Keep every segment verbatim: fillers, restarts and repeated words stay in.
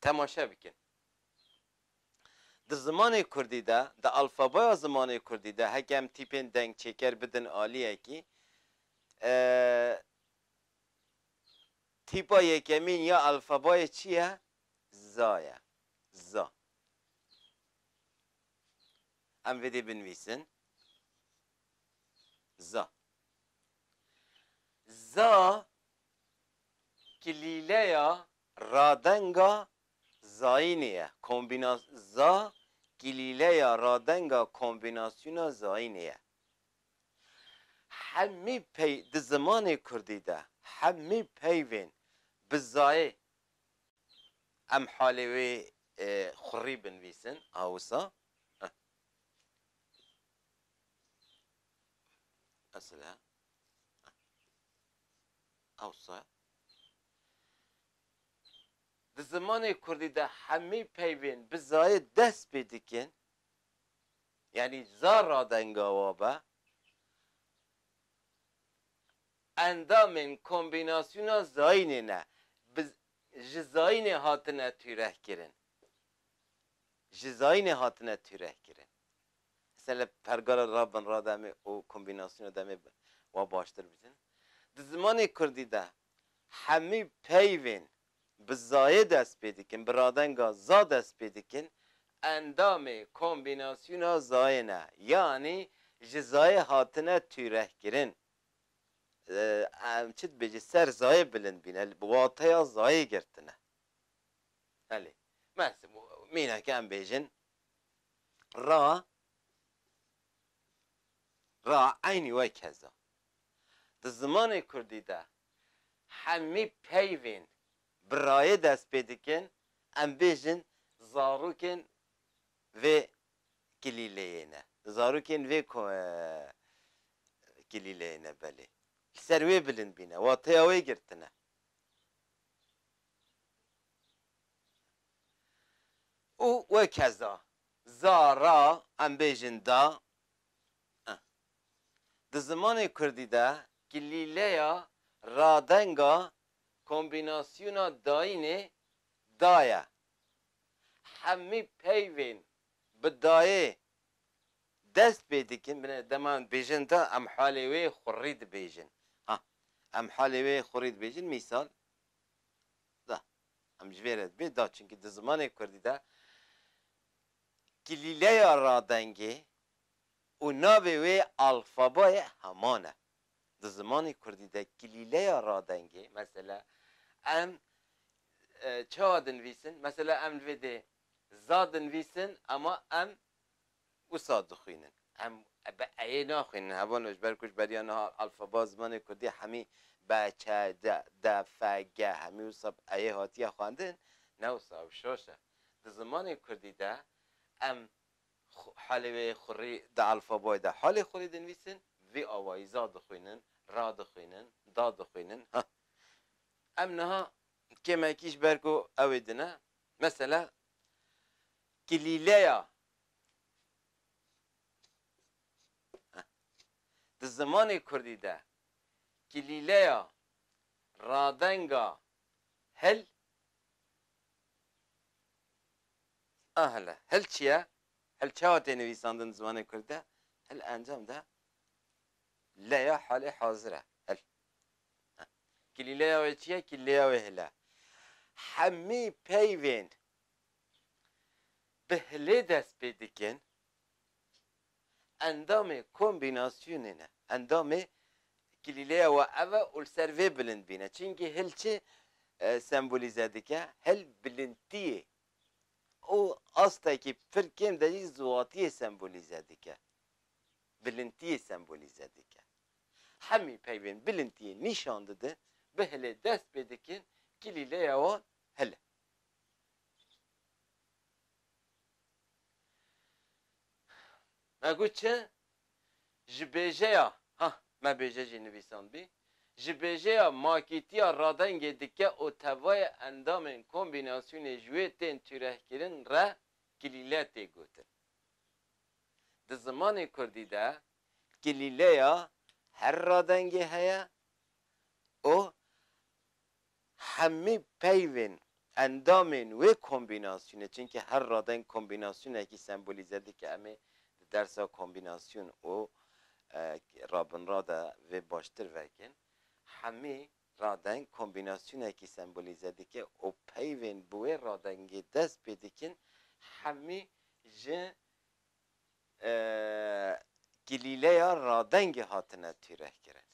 temaşe bikin. Di zimanê kurdî de, di alfabeya zimanê kurdî de, heke em tîpên dengçêker bidin aliyekî, e, tîpa yekemîn ya alfabayê çi ye? Za ye. Za. Em vê dê binivîsin. Za. Za kilîleya radenga zayînê ye. Kombîna-, za kilîleya radenga kombînasyona zayînê ye. Hemî pey-, di zimanê kurdî de hemî peyvên bi zayê, em halê wê, e, xurî binivîsin, a wisa. Heh. Mesela. A wisa. Di zimanê kurdî de hemî peyvên bi zayê dest pê dikin. Yanî za radenga wa be. Endamên kombînasyona zayînê ne. Bi, ji zayînê hatine tûrehkirin. Ji zayînê hatine tûrehkirin. Mesela pergala ra bin ra de em ê û kombînasyona de em ê wa baştir bijin. Di zimanê kurdî de hemî peyvên bi zayê dest pê dikin, bi radenga za dest pê dikin, endamê kombînasyona zayê ne. Yanî ji zayê hatine tûrehkirin. Ee, em çi dibêjin, ser zayê bilind bîne, bi wateya zayê girtine. Helê. Mes-, mîneke em bêjin, ra, ra eynî wek heza. Di zimanê kurdî de hemî peyvên bi rayê dest pê dikin, em bêjin zarokên vê kilîleyê ne. Zarokên vê ko-, e, kilîleyê ne, belê. Li ser wê bilind bîne, wateya wê girtine. Û wek heza, za, ra, em bêjin da. Eh. Di zimanê kurdî de kilîleya radenga kombînasyona dayînê da ye. Hemî peyvên bi dayê dest pê dikin, bine dema em dibêjin da, em halê wê xurî dibêjin. Ha, em halê wê xurî dibêjin, mîsal, da. Em ji vê re dibê da, çunkî di zimanê kurdî de kilîleya radengê û navê wê alfabayê heman e. Di zimanê kurdî de kilîleya radengê, mesela, em, e, çawa dinivîsin? Mesela, em li vê dê za dinivîsin, ama em wisa dixwînin. Em bi eyê naxwînin. Hevalno, ji ber ku ji beriya niha alfaba zimanê kurdî hemî be, çe, de, de, fe, ge, hemî wisa bi eyê hatiye xwendin, ne wisa, ew şaş e. Di zimanê kurdî de em xu-, halê wê xurî di alfabayê de halê xurî dinivîsin, vî awayî za dixwînin, ra dixwînin, da dixwînin. Ha. Em niha kêmekî ji ber ku ew ê dine, mesela, kilîleya. Di zimanê kurdî de kilîleya radenga hil, a hile, hil çi ye? Hil çawa tê nivîsandin di zimanê kurdî de? Hil encam de leya halê hazir e. Hil. Kilîleya wê çi ye? Kilîleya wê hil e. Hemî peyvên bi hilê dest pê dikin, endamê kombînasyonê ne. Endamê kilîleya we ev e û li ser vê bilind bîne. Çimkî hil çi, e, sembolîze dike? Hil bilindtiyê û astekî pir kêm de jî ziwatiyê sembolîze dike. Bilindtiyê sembolîze dike. Hemî peyvên bilindtiyê nîşan dide, bi hilê dest pê dikin, kilîleya wan hil e. Me got çi? Ji bêjeya, ha, me bêje jî nivîsandbî. Ji bêjeya makîtiya radengê dike û tevayê endamên kombînasyonê ji wê tên tûrehkirin re kilîle tê gotin. Di zimanê kurdî de kilîleya her radengê heye û hemî peyvên endamên wê kombînasyonê, çimkî her radeng kombînasyonekî sembolîze dike, em ê di dersa kombînasyon û, e, rabinra de vê baştir vekin. Hemî radeng kombînasyonekî sembolîze dike û peyvên bi wê radengê dest pê dikin, hemî ji, e, kilîleya radengê hatine tûrehkirin.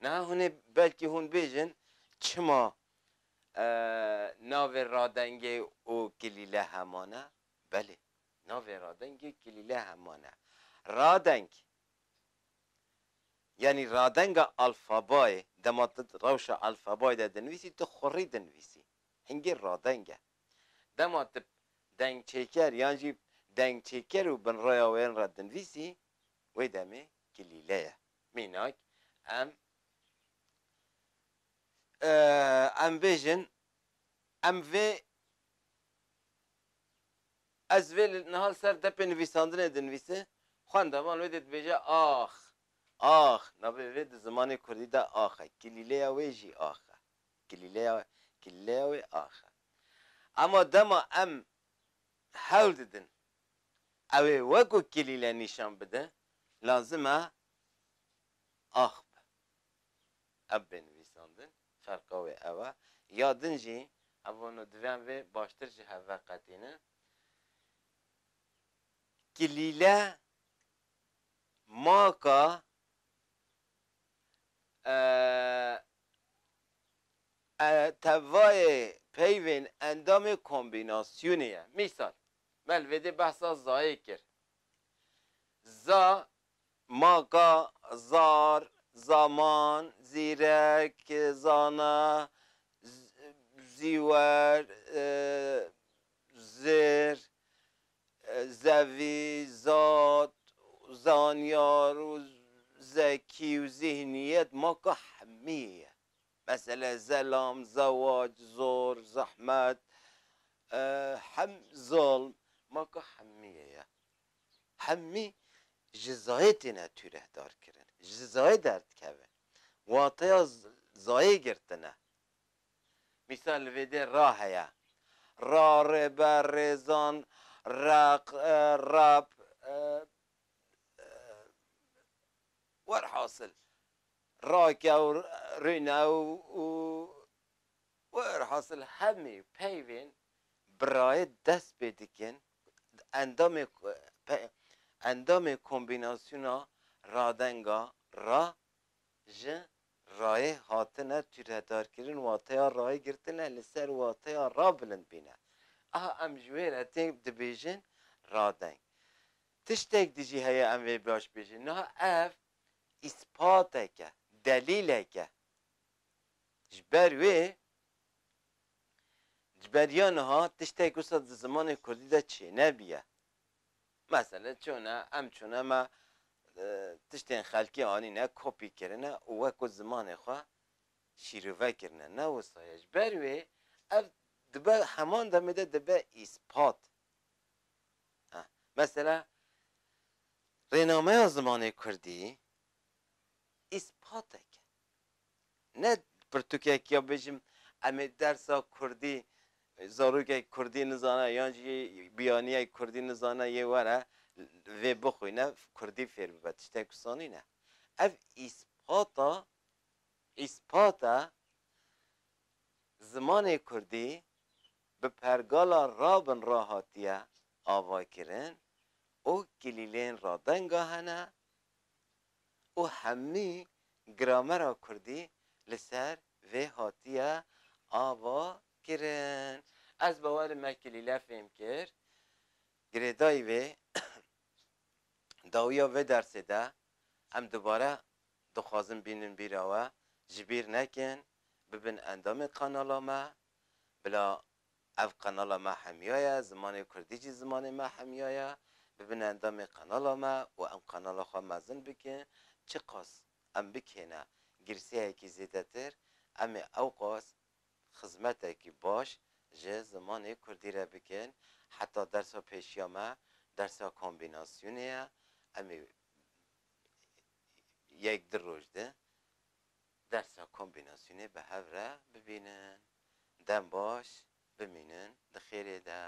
Niha hûn ê, belkî hûn bêjin, çima, e, navê radengê û kilîle heman e? Belê, navê radengê û kilîle heman e. Radeng, yanî radenga alfabayê, dema tu rewşa alfabayê de dinivîsî, tu xurî dinivîsî. Hingê radeng e. Dema tu dengçêker yan jî dengçêker û binraya wê re dinivîsî, wê demê kilîle ye. Mînak, em, e, em bêjin, em vê, ez vê li, niha li ser depê nivîsandinê dinivîse, xwendevan wê dê dibêje ax, ax. Navê vê di zimanê kurdî de ax e. Kilîleya wê jî ax e. Kilîleya, kilîleya wê ax e. Ama dema em hewl didin ew ê wekû kilîle nîşan bide, lazim e ax be. Ev bê nivîsandin, ferqa wê ew e. Ya din jî, ev wano divê em vê baştir ji hev veqetînin. Kilîle maka, e, e, tevayê peyvên endamê kombînasyonê ye. Mîsal, me li vê dê behsa zayê kir. Za, maka, zar, zaman, zîrek, zana, z-, zîwer, e, zêr, e, zevî, zat, zanyar û zekî û zîhniyet maka hemiyê ye. Mesele, zelam, zewac, zor, zehmet, e, hem zilm, maka hemiyê ye. Hemî ji zayê têne tûrehdar kirin. Ji zayê derdikeve. Wateya z-, zayê girtine. Mîsal, li vê dê ra heye. Ra, rêber, rêzan, req, e, rep, e, e, werhasil. Rakew, rînew û werhasil hemî peyvên bi rayê dest pê dikin, endamê, pe-, endamê kombînasyona radenga ra ji rayê hatine tûredarkirin, wateya rayê girtine, li ser wateya ra bilind bîne. Aha, em ji wê re tê dibêjin radeng. Tiştek di jî heye em vê baş bêjin. Niha ev îspatek e, delîlek e. Ji ber wê, ji beriya niha tiştek wisa di zimanê kurdî de çênebiye. Mesele çûne, em çûne me, e, tiştên xelkê anîne, kopî kirine û wek ku zimanê xwe şîrove kirine. Ne wisa ye. Ji ber wê ev dibe, heman demê de dibe îspat. Ha, mesela, rênameya zimanê kurdî îspatek e. Ne pirtûkek ya bêjim, em ê dersa kurdî, zarokek kurdî nizane, yan jî biyaniyek kurdî nizane, yê were vê bixwîne, kurdî fêr bibe. Tiştek wisa nîne. Ev îspata, îspata zimanê kurdî bi pergala rabin re hatiye avakirin û kilîlên radenga hene û hemî gramera kurdî li ser vê hatiye avakirin. Ez bawerim me kilîle fêm kir. Girêdayî vê dawiya vê dersê de em dubare dixwazin bînin bîra we, ji bîr nekin, bibin endamê qanala me, bila ev qanala me hemiya ye, zimanê kurdî jî zimanê me hemiya ye, bibin endamê qanala me û em qanala xwe mezin bikin, çiqas em bikêne girseyekî zêdetir, em ê ewqas xizmetekî baş ji zimanê kurdî re bikin. Heta dersa pêşiya me dersa kombînasyonê ye. Em ê yek du roj de dersa kombînasyonê bi hev re bibînin. Dem baş, bimînin di xêrê de.